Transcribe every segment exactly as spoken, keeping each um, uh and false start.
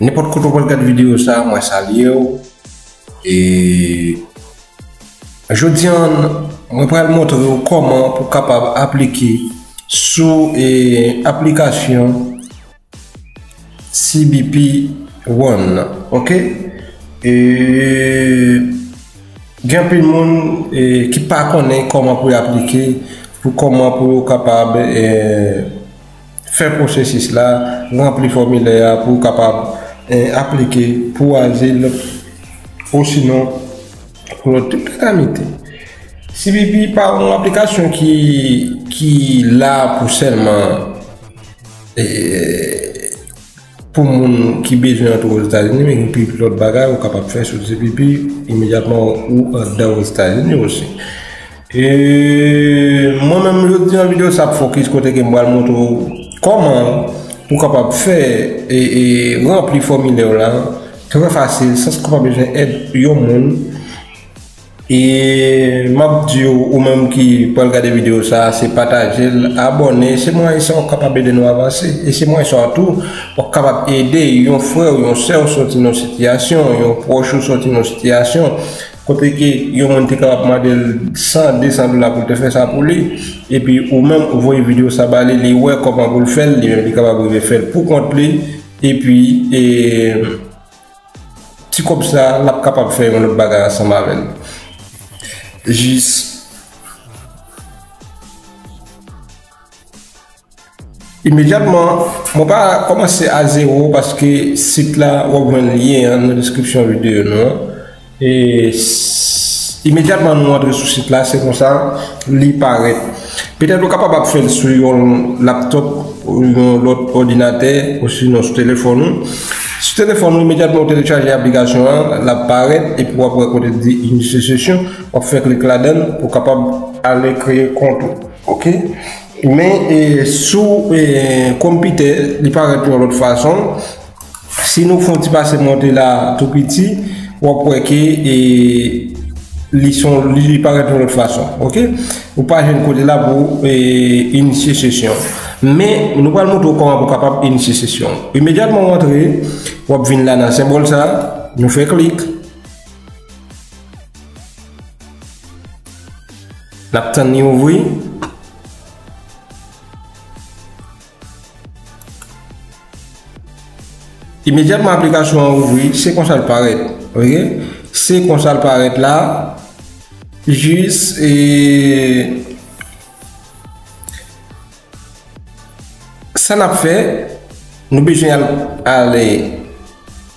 Nenpòt kote w pral gade videyo sa, mwen salye w. E jodi a, mwen pral montre w kòman pou w kapab aplike sou, e, aplikasyon C B P One, ok? E gen anpil moun, e, ki pa konnen kòman pou yo aplike, pou kòman pou yo kapab, e, fè pwosesis la, ranpli fòmilè a pou w kapab, e, aplike pou azil, osinon pou lòt tout kalamite. C B P pa yon aplikasyon ki, ki la pou sèlman, e, pou moun ki bezwen antre Ozetazini, men gen anpil lòt bagay ou kapab fè sou C B P imedyatman ou anndan Ozetazini osi. E mwen menm, jodi a, videyo sa ap fokis kote ke m pral montre w kòman pou w kapab fè e, e ranpli fòmilè w la trè fasil, san w pa bezwen èd yon moun. E m ap di w, ou menm ki pral gade videyo sa, se pataje l, abòne, se mwayen sa w kapab ede nou avanse. E se mwayen sa w tou, w ap kapab ede yon frè w, yon sè w soti nan yon sitiyasyon, yon pwòch ou soti nan yon sitiyasyon, kote ke yon moun te kapab mande l san, de san dola pou l te fè sa pou li, epi ou menm ou voye videyo sa ba li, li wè kòman pou l fè l, li menm li kapab rive fè l pou kont li, epi, e, ti kòb sa, l ap kapab fè yon lòt bagay ansanm avè l. Jis imedyatman, mwen pa kòmanse a zewo paske sit la, w ap jwenn lyen an nan deskripsyon videyo nou an. E s-, imedyatman nou antre sou sit la, se konsa li parèt. Petèt ou kapab ap fè l sou yon laptop, yon lòt òdinatè, osinon sou telefòn ou. Sou telefòn ou, imedyatman ou telechaje aplikasyon an, l ap parèt, epi w ap wè kote di initye sesyon, w ap fè klik ladan l pou w kapab ale kreye kont ou. Ok? Men, e, sou, e, konpitè, li parèt yon lòt fason. Si nou fè yon ti pase monte la tou piti, w ap wè ke, e, li son, li, li parèt yon lòt fason, ok? Ou pa jwenn kote la pou, e, inisye sesyon. Men, nou pral montre w kòman pou w kapab inisye sesyon. Imedyatman w antre, w ap vin la nan senbòl sa, nou fè klik. N ap tann li ouvri. Imedyatman aplikasyon an ouvri, se konsa l parèt. Ok? Se konsa l parèt la. Jis, e, sa n ap fè, nou bezwen al, ale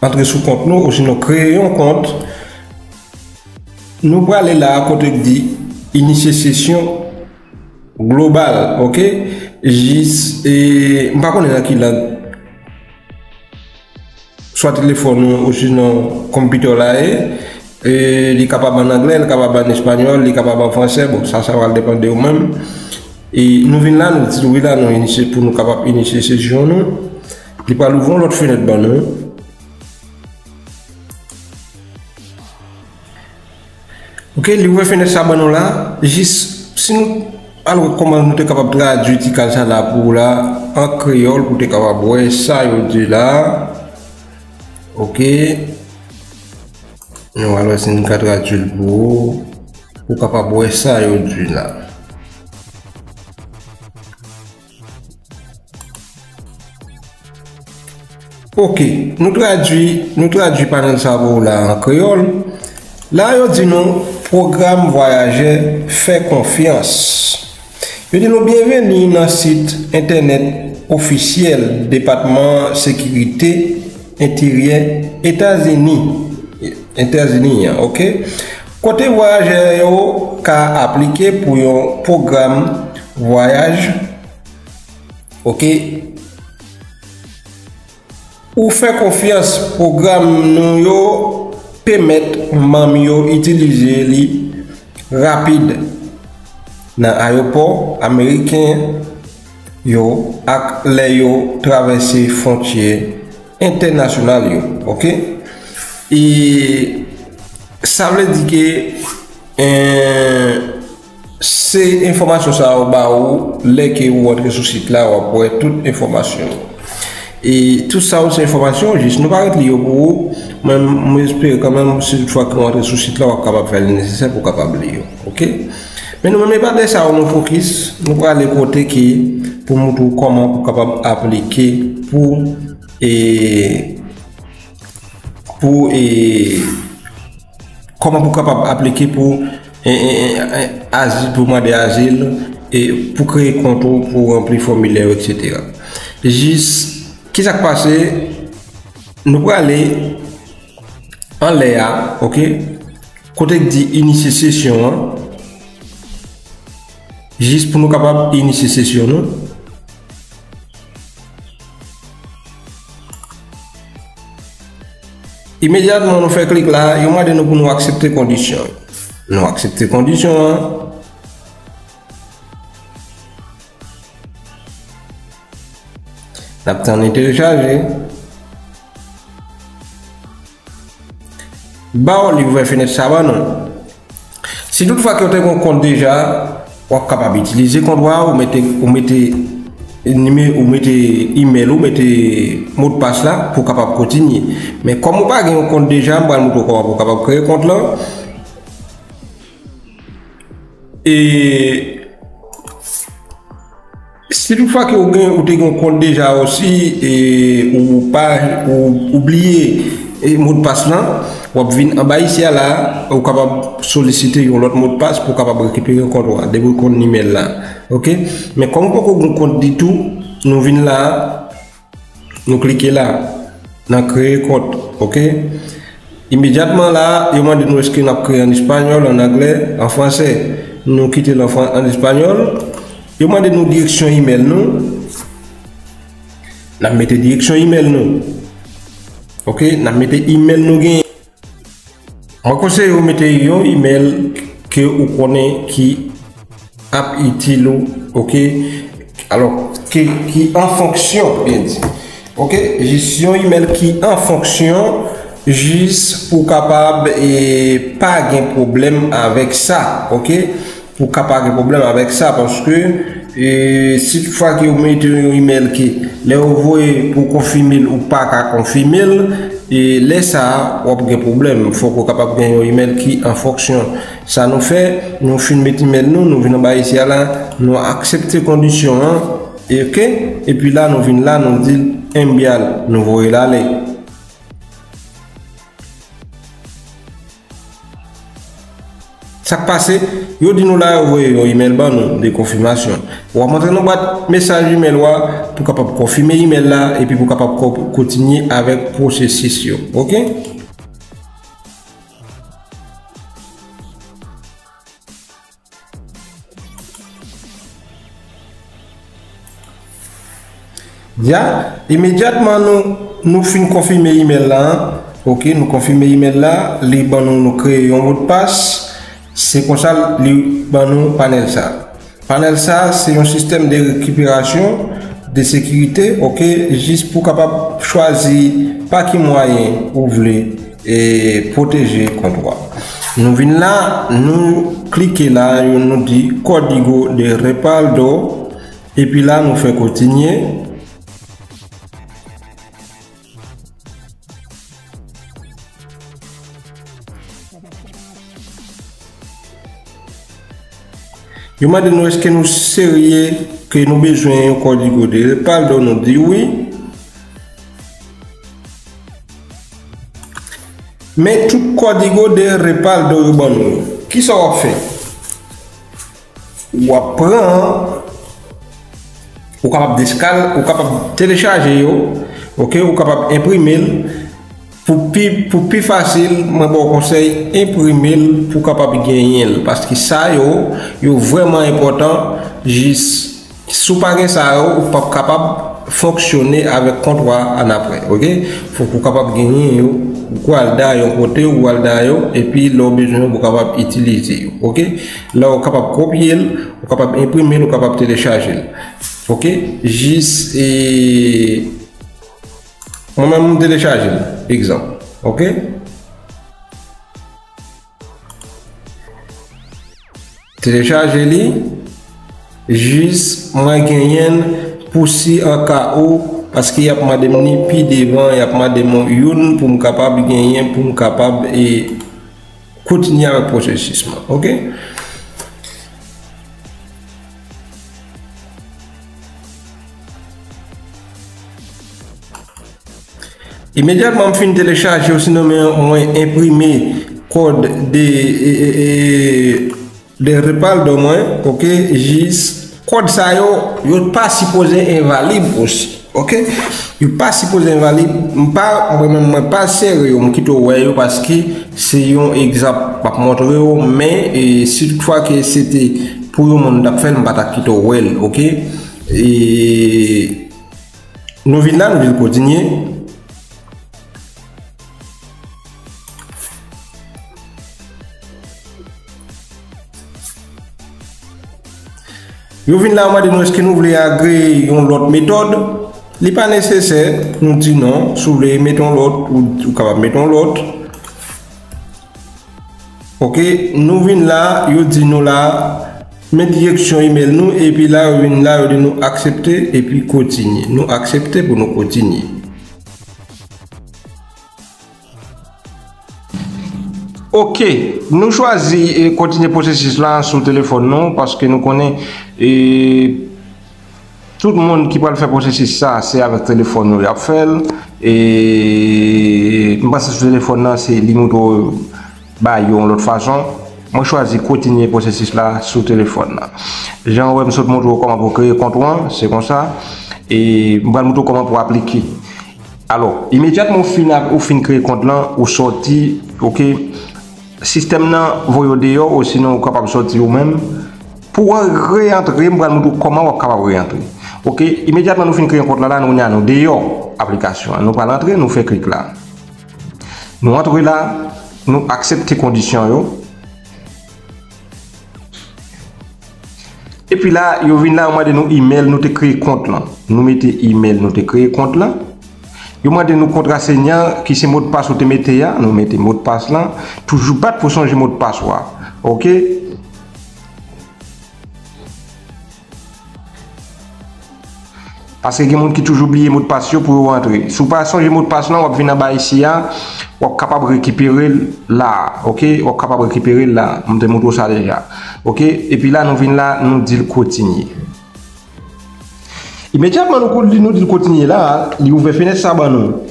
antre sou kont nou, osinon kreye yon kont. Nou prale la kote k di inisye sesyon global, ok? Jis, e, m pa konnen nan ki lang. Swa telefòn ou, osinon konpitè w la ye. E, li kapab an anglè, li kapab an espanyòl, li kapab an fransè. Bon, sa, sa pral depann de ou menm. E nou vin la, nou di wi la, nou inisye, pou nou kapab inisye sesyon nou. Li pral ouvri yon lòt fenèt ban nou. Ok, li ouvè fenèt sa ban nou la. Jis, si nou al wè kòman nou te kapab tradui ti kal sa la pou ou la, an kreyòl, pou te kapab wè sa yo di la. Ok. Nou al wè si nou ka tradui l pou ou, pou w kapab wè sa yo di la. Ok, nou tradui, nou tradui panèl sa pou w la an kreyòl. La, yo di nou, pwogram vwayajè fè konfyans. Yo di nou, byenveni nan sit entènèt ofisyèl Depatman Sekirite Enteryè Etazini, Etazini an, ok? Kote vwayajè yo ka aplike pou yon pwogram vwayaj, ok? Ou fè konfyans, pwogram nou yo pèmèt manm yo itilize li rapid nan ayewopò ameriken yo ak lè yo travèse fwontyè entènasyonal yo, ok? E sa vle di ke, eh, se enfòmasyon sa yo ba ou, lè ke ou antre sou sit la, w ap wè tout enfòmasyon yo. E tout sa yo se enfòmasyon, jis nou pa ret li yo pou ou. Mwen, mwen espere kanmenm, si toutfwa ke w antre sou sit la, w ap kapab fè li nesesè pou w kapab li yo. Oke? Men nou menm, e pa de sa yo nou fokis, nou prale kote ke pou montre w kòman pou kapab aplike pou, e, pou, e, kòman pou kapab aplike pou, e, e, e, e, azil, pou mande azil, e pou kreye kont ou, pou ranpli fòmilè yo, etsetera. Jis, kisa k pase? Nou prale anlè a, oke? Kote k di inisye sesyon an, jis pou nou kapab inisye sesyon nou. Imedyatman nou fè klik la, yo mande nou pou nou aksepte kondisyon. Nou aksepte kondisyon an. N ap tann li telechaje. Ba w li ouvè fenèt sa ban nou. Si toutfwa ke w te gen yon kont deja, w ap kapab itilize kont ou a, ou mete, ou mete nime, ou mete imèl, ou mete modpas la pou w kapab kontinye. Men kòm ou pa gen yon kont deja, m pral montre w kòman pou w kapab kreye kont lan. E si toutfwa ke ou gen, ou te gen yon kont deja osi, e ou pa, ou, ou bliye, e modpas lan, w ap vin anba isi a la, ou kapab solisite yon lòt modpas pou w kapab rekipere kont ou a, depi w konn nimèl la. Oke? Men kòm ou poko gen kont ditou, nou vin la, nou klike la, nan kreye kont, oke? Imedyatman la, yo mande nou èske n ap kreye an espanyòl, an anglè, an fransè. Nou kite l an fran-, an espanyòl. Yo mande nou direksyon imèl nou. N ap mete direksyon imèl nou. Oke, n ap mete imèl nou genyen. Mwen konseye w mete yon imèl ke ou konnen ki ap itil ou, oke? Alò, ki, ki an fonksyon, byen di. Oke? Jis yon imèl ki an fonksyon, jis pou kapab, e, pa gen pwoblèm avèk sa, oke? Pou ka pa gen pwoblèm avèk sa, paske, e, si toutfwa ke ou mete yon imèl ke lè ou voye pou konfime l, ou pa ka konfime l, e lè sa a, w ap gen pwoblèm. Fòk ou kapab gen yon imèl ki an fonksyon. Sa nou fè, nou fin met imèl nou, nou vin anba isi a la, nou aksepte kondisyon an, e, oke? Epi la, nou vin la, nou di l enviar, nou voye l ale. Sa k pase, yo di nou la yo voye yon imèl ban nou de konfimasyon. W ap antre nan bwat mesaj imèl ou a pou kapab konfime imèl la epi pou kapab ko-, kontinye avèk pwosesis yo. Oke? Ya, imedyatman nou, nou fin konfime imèl la, oke, nou konfime imèl la, li ban nou, nou kreye yon modpas, se konsa li ban nou panèl sa. Panèl sa, se yon sistèm de rekiperasyon de sekirite, oke, jis pou kapab chwazi pa ki mwayen ou vle, e, pwoteje kont ou a. Nou vin la, nou klike la, yo nou di Código de Respaldo, epi la, nou fè kontinye. Yo mande nou èske nou serye ke nou bezwen yon Código de Respaldo, nou di wi. Men tout Código de Respaldo yo ban nou yo. Kisa w ap fè? W ap pran, ou kapab deskal-, ou kapab telechaje yo, oke, ou kapab enprime l. Pou pi, pou pi fasil, mwen ba w konsèy, enprime l pou w kapab genyen l, paske sa yo, yo vrèman enpòtan, jis si w pa gen sa yo, ou p ap kapab fonksyone avèk kont ou a annapre, oke? Fòk ou kapab genyen yo, ou al da yo kote, ou al da yo, epi lè w bezwen yo, ou kapab itilize yo, oke? Lè w kapab kopye l, ou kapab enprime l, ou kapab telechaje l, oke? Jis, e, mwen menm, m telechaje l, egzanp, oke? Telechaje li, jis mwen genyen l pou si an ka ou p Paske y ap mande m ni pi devan, y ap mande m youn pou m kapab genyen, pou m kapab, e, kontinye avèk pwosesis mwen. Oke? Imedyatman m fin telechaje, osinon men mwen enprime kòd de, e, e, e, de respaldo mwen, oke, jis kòd sa yo, yo pa sipoze envalib osi, oke? Yo pa sipoze envalib. M pa, mwen menm, mwen pa sere yo, m kite w wè yo, paske se yon egzanp m ap montre w, men, e, si toutfwa ke se te pou yon moun t ap fè l, m pa t ap kite w wè l, oke? E, nou vin la, nou vin kontinye. Yo vin la, yo mande nou èske nou vle agreye yon lòt metòd. Li pa nesesè, nou di non. Si w vle mete yon lòt, ou, ou kapab mete yon lòt. Oke, nou vin la, yo di nou la, men direksyon imèl nou, epi la, yo vin la, yo di nou aksepte, epi kontinye. Nou aksepte pou nou kontinye. Oke, nou chwazi, e, kontinye pwosesis la sou telefòn nou, paske nou konnen, e, tout moun ki pral fè pwosesis sa, se avèk telefòn yo y ap fè l. E m panse sou telefòn nan, se li nou tou bay yo yon lòt fason. Mwen chwazi kontinye pwosesis la sou telefòn nan. Jan w wè m sot montre w kòman pou kreye kont ou an, se konsa. E m pral montre w kòman pou aplike. Alò, imedyatman ou fin ap-, ou fin kreye kont lan, ou sòti, oke, sistèm nan voye w deyò, osinon ou kapab sòti ou menm. Pou w reyantre, m pral montre w kòman w ap kapab reyantre. Oke, imedyatman nou fin kreye kont lan la, nou, nou deyò aplikasyon an. Nou pral antre, nou fè klik la. Nou antre la, nou aksepte kondisyon yo. Epi la, yo vin la, yo mande nou imèl nou te kreye kont lan. Nou mete imèl nou te kreye kont lan. Yo mande nou kontra senya, ki se modpas ou te mete a, nou mete modpas lan. Toujou bat pou sonje modpas ou a. Oke? Paske gen moun ki toujou bliye modpas yo pou yo rantre. Si w pa sonje modpas lan, w ap vin anba isi a, w ap kapab rekipere l la, oke? W ap kapab rekipere l la. M te montre w sa deja. Oke? Epi la, nou vin la, nou di l kontinye. Imedyatman nou kou-, nou di l kontinye la, li ouvè fenèt sa ban nou.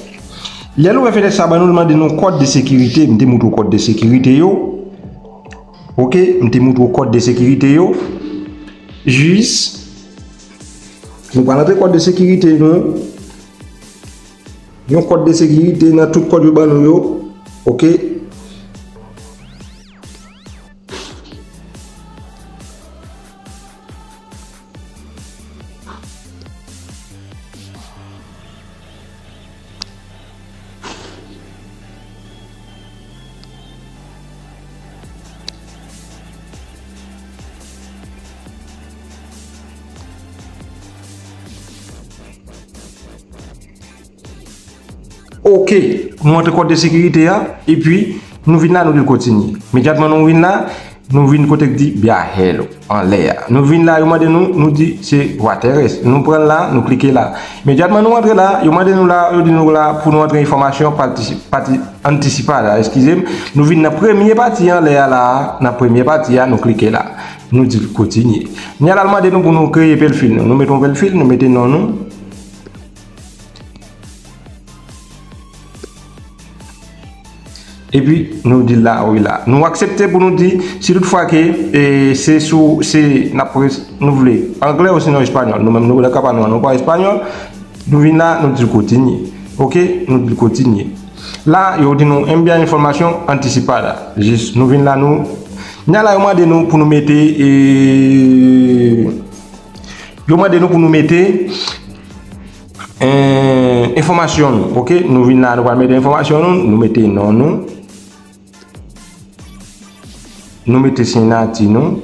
Lè l ouvè fenèt sa ban nou, l mande nou kòd de sekirite. M te montre w kòd de sekirite yo. Oke, m te montre w kòd de sekirite yo. Jis, nou pral antre kòd de sekirite nou. Yon kòd de sekirite nan tout kòd yo ban nou yo. Oke. Oke, nou antre kòd de sekirite a, epi nou vin la, nou di l kontinye. Imedyatman nou vin la, nou vin kote k di Bya Hello anlè a. Nou vin la, yo mande nou, nou di se Wateres. Nou pran l la, nou klike la. Imedyatman nou antre la, yo mande nou la, yo di nou la pou nou antre enfòmasyon patisi-, pati-, antisipada, eskize m. Nou vin nan premye pati anlè a la, nan premye pati a, nou klike la. Nou di l kontinye. Kounye a la, l mande nou pou nou kreye pèlfil nou. Nou mete yon pèlfil, nou mete non nou. Epi, nou di l la, wi la. Nou aksepte pou nou di, si toutfwa ke, e, se sou, se, n ap pre-, nou vle anglè osinon espanyòl. Nou menm, nou, nan ka pa nou an, nou pa espanyòl. Nou vin la, nou di l kontinye. Oke? Nou di l kontinye. La, yo di nou envya enfòmasyon antisipada. Jis, nou vin la, nou. Nya la, yo mande nou pou nou mete, e, yo mande nou pou nou mete, e, enfòmasyon nou. Oke? Nou vin la, nou pral mete enfòmasyon nou. Nou mete non nou. Nou mete siyati nou.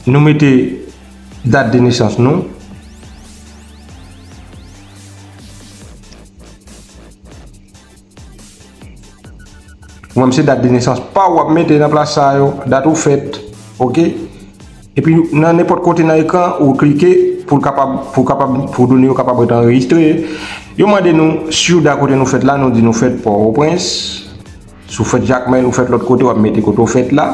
Nou mete dat de nesans nou. Ou menm se dat de nesans pa w w ap mete nan plas sa yo, dat ou fèt, oke? Epi nan nenpòt kote nan ekran, ou klike pou l kapab, pou kapab, pou done yo kapab ret anrejistre. Yo mande nou Ciudad kote nou fèt la, nou di nou fèt Pòtoprens. Si w fèt Jakmèl, ou fèt lòt kote, w ap mete kote w fèt la.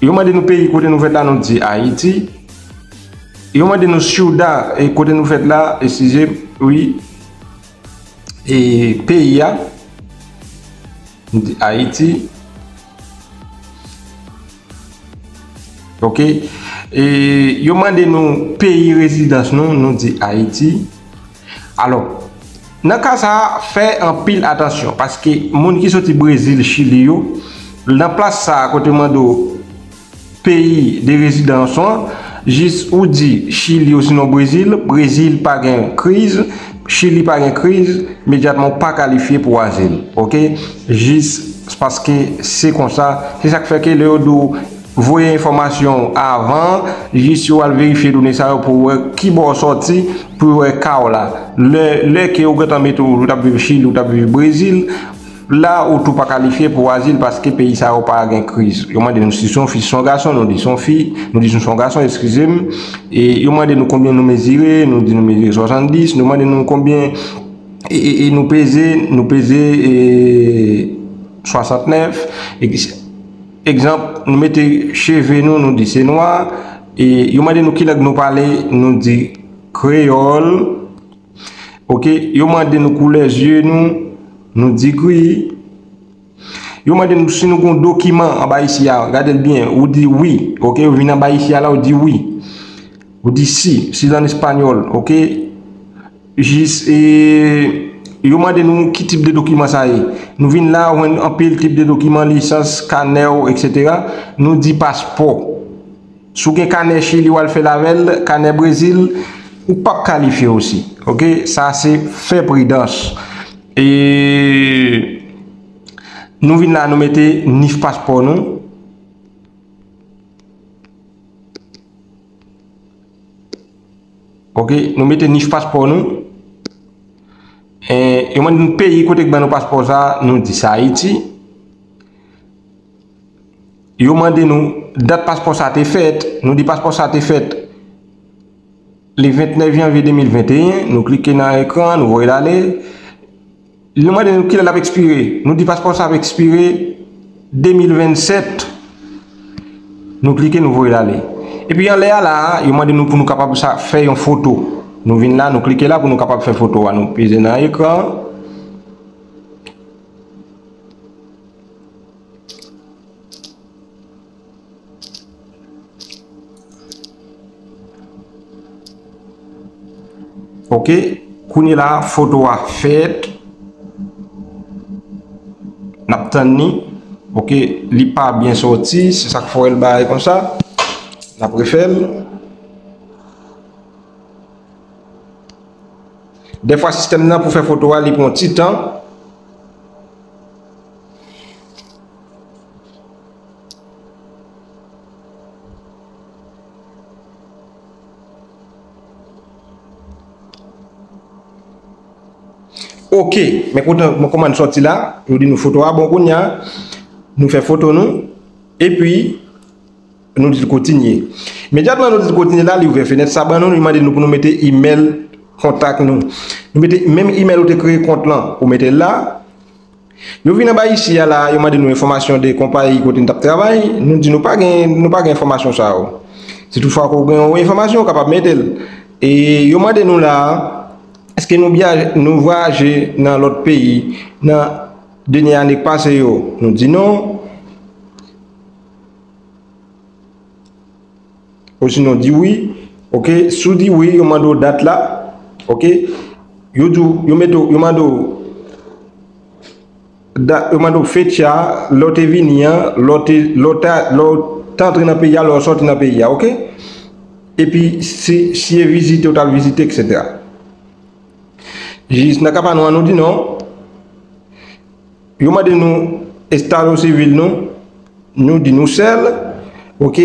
Yo mande nou peyi kote nou fèt la, nou di Ayiti. Yo mande nou Ciudad, e kote nou fèt la, eskize m, wi. E peyi a, nou di Ayiti. Ok. E yo mande nou peyi rezidans nou, nou di Ayiti. Alò, nan ka sa a, fè anpil atansyon, paske moun ki soti Brezil, Chili yo, nan plas sa a kote yo mande w peyi de rezidans ou an, jis ou di Chili osinon Brezil, Brezil pa gen kriz, Chili pa gen kriz, imedyatman ou pa kalifye pou azil. Ok? Jis paske se konsa, se sa k fè ke lè yo di w voye enfòmasyon w avan, jis yo al verifye done sa yo pou wè ki bò w sòti, pou yo wè ka w la. Lè, lè ke yo gentan mete w, ou t ap viv Chili, ou t ap viv Brezil, la ou tou pa kalifye pou azil paske peyi sa yo pa gen kriz. Yo mande nou si se yon fi, si se yon gason, nou di se yon fi, nou di si se yon gason, eskize m. E yo mande nou konbyen nou mezire, nou di nou mezire swasanndis, yo mande nou konbyen e, e, e nou peze, nou peze e, swasantnèf. Egzanp, nou mete cheve nou, nou di se nwa. E yo mande nou ki lang nou pale, nou di kreyòl. Ok, yo mande nou koulè zye nou, nou di gri. Yo mande nou si nou gon dokiman anba isi a, gade l byen, ou di wi. Ok, ou vin anba isi a la, ou di wi. Ou di si, si an espanyòl, ok. Jis, e, yo mande nou ki tip de dokiman sa ye. Nou vin la, ou jwenn anpil tip de dokiman, lisans, kanè w, etsetera. Nou di paspò. Si w gen kanè Chili, w al fè l avè l, kanè Brezil, ou p ap kalifye osi. Ok? Sa se fè pridans. E nou vin la, nou mete nif paspò nou. Ok, nou mete nif paspò nou. E, yo mande nou peyi kote k ban nou paspò sa, nou di se Ayiti. Yo mande nou dat paspò sa te fèt, nou di paspò sa te fèt le vennèf janvye de mil venteyen, nou klike nan ekran, nou voye l ale. Yo mande nou kilè l ap ekspire. Nou di paspò sa ap ekspire de mil vennsèt. Nou klike, nou voye l ale. Epi anlè a la a, yo mande nou pou nou kapab sa, fè yon foto. Nou vin la, nou klike la pou nou kapab fè foto a. Nou peze nan ekran. Ok, kounye la, foto a fèt. N ap tann li. Ok, li pa byen sòti, se sa k fè w wè l bagay konsa. N ap refè l. Dèfwa sistèm nan pou fè foto a, li pran ti tan. Ok, men kontan, men kòman n sòti la, yo di nou foto a bon kounye a, nou fè foto nou, epi nou di l kontinye. Imedyatman nou di l kontinye la, li ouvè fenèt sa ban nou, li mande nou pou nou mete imèl kontak nou. Nou mete menm imèl ou te kreye kont lan, ou mete l la. Yo vin anba isi a la, yo mande nou enfòmasyon de konpayi kote n t ap travay, nou di nou pa gen, nou pa gen enfòmasyon sa yo. Si toutfwa ke w gen yon enfòmasyon, ou kapab mete l. E yo mande nou la, èske nou byaje, nou vwayaje nan lòt peyi nan dènye ane k pase yo? Nou di non. Osinon di wi. Ok, si w di wi, yo mande w dat la. Ok, yo di w, yo mete w, yo mande w dat, yo mande w fetya, lè w te vini an, lè w te, lè w ta, lè w te antre nan peyi a, lè w sòti nan peyi a, ok? Epi si, si e vizite w t al vizite, etsetera. Jis nan ka pa nou an, nou di non. Yo mande nou estado civil nou, nou di nou sèl, ok?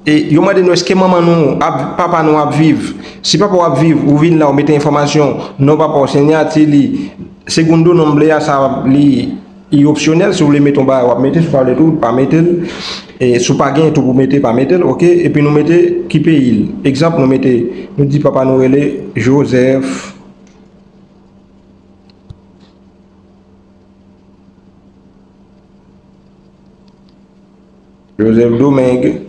E yo mande nou èske manman nou ap, papa nou ap viv. Si papa w ap viv, ou vin la, ou mete enfòmasyon, non papa w, sinyati li, segundo nombre a, sa li, li opsyonèl, si w vle mete yon bagay, w ap mete, si w pa vle tou, pa mete l. E si w pa gen tou pou mete, pa mete l, oke? Epi nou mete ki peyi l. Egzanp, nou mete, nou di papa nou rele Joseph. Joseph Domingue.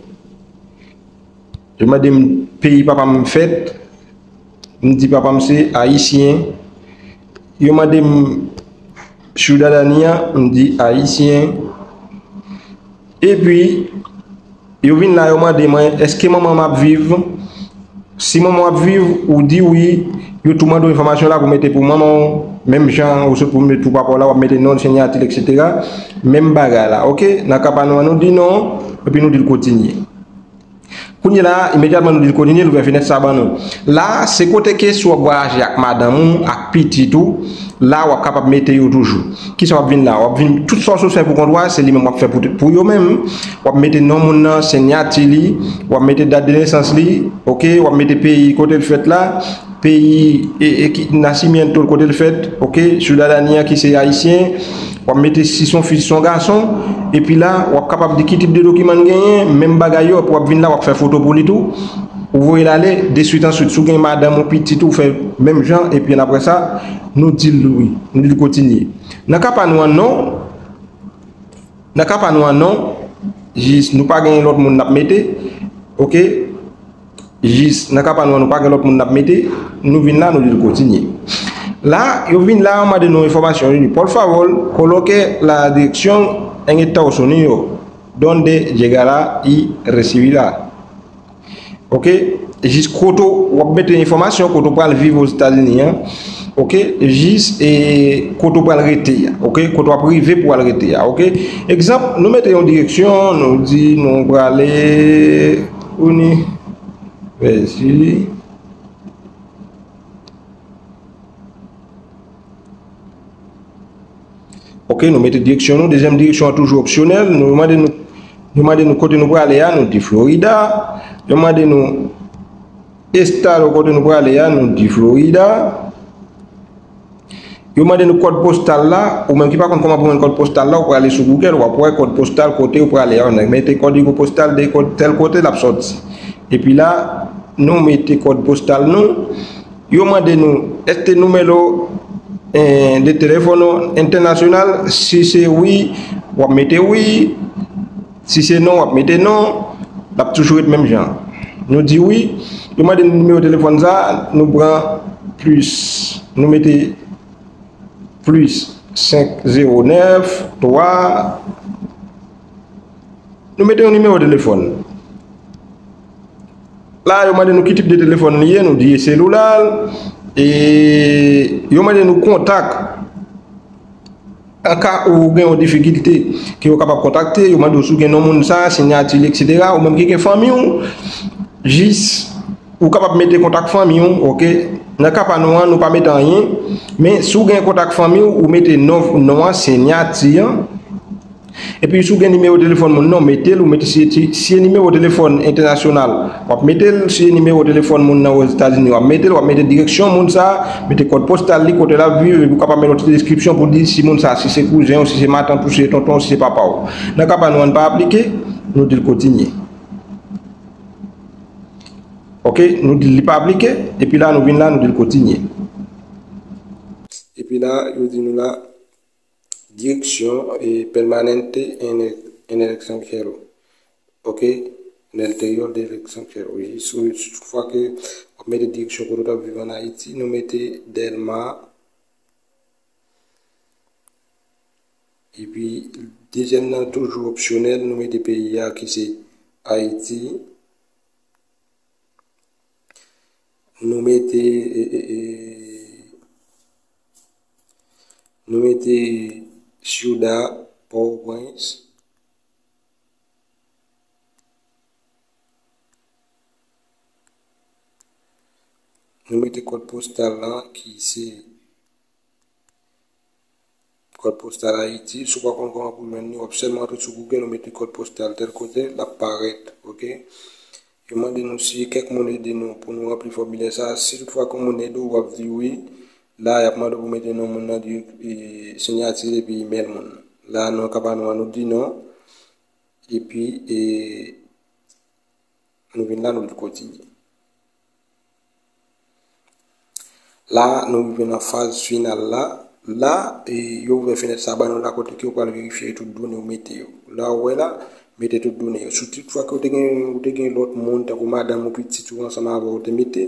Yo mande m peyi papa m fèt. M di papa m se ayisyen. Yo mande m sitwadaniya, m di ayisyen. Epi, yo vin la, yo mande mwen, èske manman m ap viv? Si manman w ap viv, ou di wi, yo tou mande w enfòmasyon la pou mete pou manman w, menm jan ou sot pou mete pou papa w la, w ap mete non, sinyati l, etsetera. Menm bagay la, oke? Nan ka pa nou an, nou di non, epi nou di l kontinye. Kounye la, imedyatman nou di l kontinye, l ouvè fenèt sa ban nou. La, se kote ke si w ap vwayaje ak madanm ou, ak pitit ou, la w ap kapab mete yo toujou. Kisa w ap vin la? W ap vin, tout sa w sot fè pou kont ou a, se li menm w ap fè pou, pou yo menm. W ap mete non moun nan, sinyati li, w ap mete dat de nesans li, oke, w ap mete peyi kote l fèt la, peyi e, e ki, nasimiento l kote l fèt, oke, sitwadani an ki se ayisyen, w ap mete si se yon fi, si se yon gason, epi la, w ap kapab di ki tip de dokiman l genyen, menm bagay yo, epi w ap vin la, w ap fè foto pou li tou, ou voye l ale, deswit answit, si w gen madanm ou pitit ou, fè menm jan, epi apre sa, nou di l wi, nou di l kontinye. Nan ka pa nou an, non, Nan ka pa nou an, non, jis nou pa gen lòt moun n ap mete, oke? Jis nan ka pa nou an, nou pa gen lòt moun n ap mete, nou vin la, nou di l kontinye. La, yo vin la, yo mande nou enfòmasyon, yo di, por favor, coloque la dirección en Estados Unidos, donde llegará y recibirá. Oke? Jis kote w ap mete enfòmasyon, kote w pral viv Ozetazini an. Oke? Jis e kote w pral rete a. Oke? Kote w ap rive pou w al rete a. Oke? Egzanp, nou mete yon direksyon, nou di nou prale Univèsiti. Oke, nou mete direksyon nou. Dezyèm direksyon an toujou opsyonèl. Nou mande nou, nou mande nou kote nou prale a, nou di Florida. Yo mande nou estado kote nou prale a, nou di Florida. Yo mande nou kòd postal la, ou menm ki pa konn kòman pou jwenn kòd postal la, ou prale sou Google, w ap wè kòd postal kote ou prale a. Ou mete kòd postal de kòd tèl kote, l ap sòti. Epi la, nou mete kòd postal nou. Yo mande nou, este número, eh, de teléfono internacional? Si se wi, w ap mete wi. Si se non, w ap mete non. L ap toujou ret menm jan. Nou di wi. Yo mande nou nimewo telefòn sa, nou pran plis. Nou mete plis senk zewo nèf twa. Nou mete yon nimewo telefòn. La, yo mande nou ki tip de telefòn li ye, nou di e selilè. E yo mande nou kontak. An ka ou gen yon difikilte ke yo kapab kontakte, yo mande w si w gen non moun sa, siyati li, etsetera. Ou menm ki gen fanmi w, jis ou kapab mete kontak fanmi w, oke? Nan ka pa nou an, nou pa mete anyen. Men si w gen kontak fanmi w, ou mete non, non an, siyati an. Epi si w gen nimewo telefòn moun nan, w mete l, ou mete si, si, si se nimewo telefòn entènasyonal, w ap mete l, si se nimewo telefòn moun nan Ozetazini, w ap mete l, w ap mete direksyon moun sa, mete kòd postal li, kote l ap viv, epi w kapab mete yon ti deskripsyon pou di si moun sa, si se kouzen w, si se matant ou, si se tonton w, si se papa w. Nan ka pa nou an pa aplike, nou di l kontinye. Oke, nou di l li pa aplike, epi la nou vin la, nou di l kontinye. Epi la, yo di nou la, dirección, eh, permanente en el, en el extranjero. Ok? En el exterior del extranjero. Wi, si, si toutfwa ke w ap mete direksyon kote w t ap viv ann Ayiti, nou mete Dèlma. Epi, dezyèm nan toujou opsyonèl, nou mete peyi a ki se Ayiti. Nou mete, e, e, e, nou mete Ciudad Port-au-Prince. Nou mete kòd postal lan ki se kòd postal Ayiti. Si w pa konn kòman pou jwenn li, w ap sèlman antre sou Google, ou mete kòd postal tèl kote, l ap parèt, ok? Yo mande nou si kèk moun ede nou pou nou ranpli fòmilè sa. Si toutfwa ke yon moun ede w, w ap di wi. La, y ap mande w pou mete non moun nan, di, e, siyati l epi imèl moun nan. La, nou ka ba nou an, nou di non. Epi, e, nou vin la, nou di kontinye. La, nou rive nan faz final la. La, e, yo ouvè fenèt sa ba nou la kote ke w pral verifye tout done w mete yo. La, ou wè la, mete tout done yo. Si toutfwa ke w te gen, ou te gen lòt moun, tankou madanm ou pitit ou ansanm avè w te mete,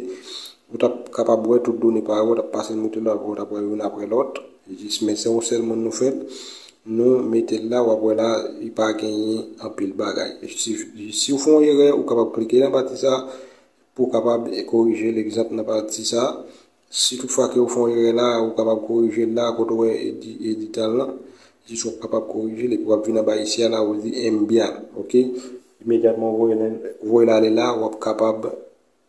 ou t ap kapab wè tout done pa yo, ou t ap pase l mete lòt, ou t ap wè youn apre lòt. Jis, men se yon sèl moun nou fè l. Nou mete l la, w ap wè la, li pa genyen anpil bagay. Si, si w fè yon erè, ou kapab klike nan pati sa, pou w kapab korije l, egzanp nan pati sa. Si toutfwa ke w fè yon erè la, ou kapab korije l la, kote w wè edi-, edital lan, jis w ap kapab korije l, epi w ap vin anba isi a la, ou di enbyen, oke? Imedyatman, w voye l, voye l ale la, w ap kapab,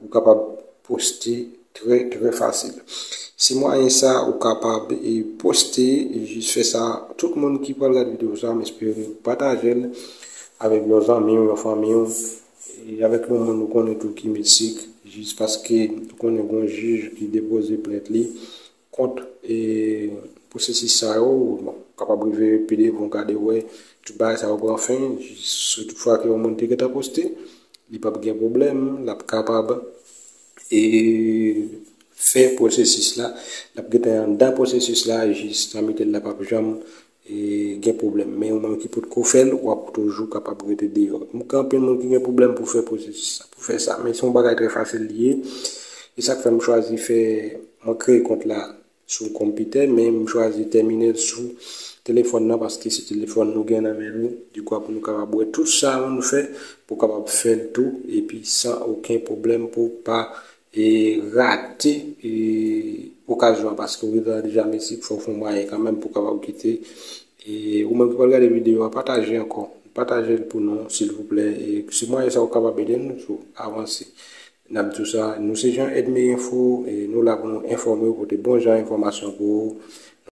ou kapab poste trè, trè fasil. Se mwayen sa, ou kapab, e, poste, e jis fè sa. Tout moun ki pral gade videyo sa, m espere w pataje l avèk yon zanmi w, yon fanmi w, e avèk yon moun ou konnen tou ki Meksik, jis paske ou konnen gon jij ki depoze plent li kont, e, pwosesis sa yo. Bon, kapab rive pi devan, gade wè tout bagay sa yo pran fen, jis si toutfwa ke yon moun te gentan poste, li p ap gen pwoblèm, l ap kapab, e, fè pwosesis la, l ap gentan anndan pwosesis la, jis nan mitan l la p ap janm e, gen pwoblèm. Men ou menm ki potko fè l, w ap toujou kapab rete deyò. M gen anpil moun ki gen pwoblèm pou fè pwosesis sa, pou fè sa. Men se yon bagay trè fasil li ye. E sa k fè m chwazi fè, mwen kreye kont la sou konpitè, men m chwazi tèmine l sou telefòn nan, paske se telefòn nou gen nan men nou. Dikou pou nou kapab wè tout sa nou fè, pou kapab fè l tou, epi san okenn pwoblèm pou pa e rate, e, okazyon an, paske w rive la deja, men si fò w fè yon mwayen kanmenm pou w kapab kite. E ou menm ki pral gade videyo a, pataje ankò. Pataje l pou nou, silvouplè. E se mwayen sa w kapab ede nou tou avanse. N ap di w sa, nou se Jean Edme Info, e nou la pou nou enfòme w, pote bon jan enfòmasyon pou ou.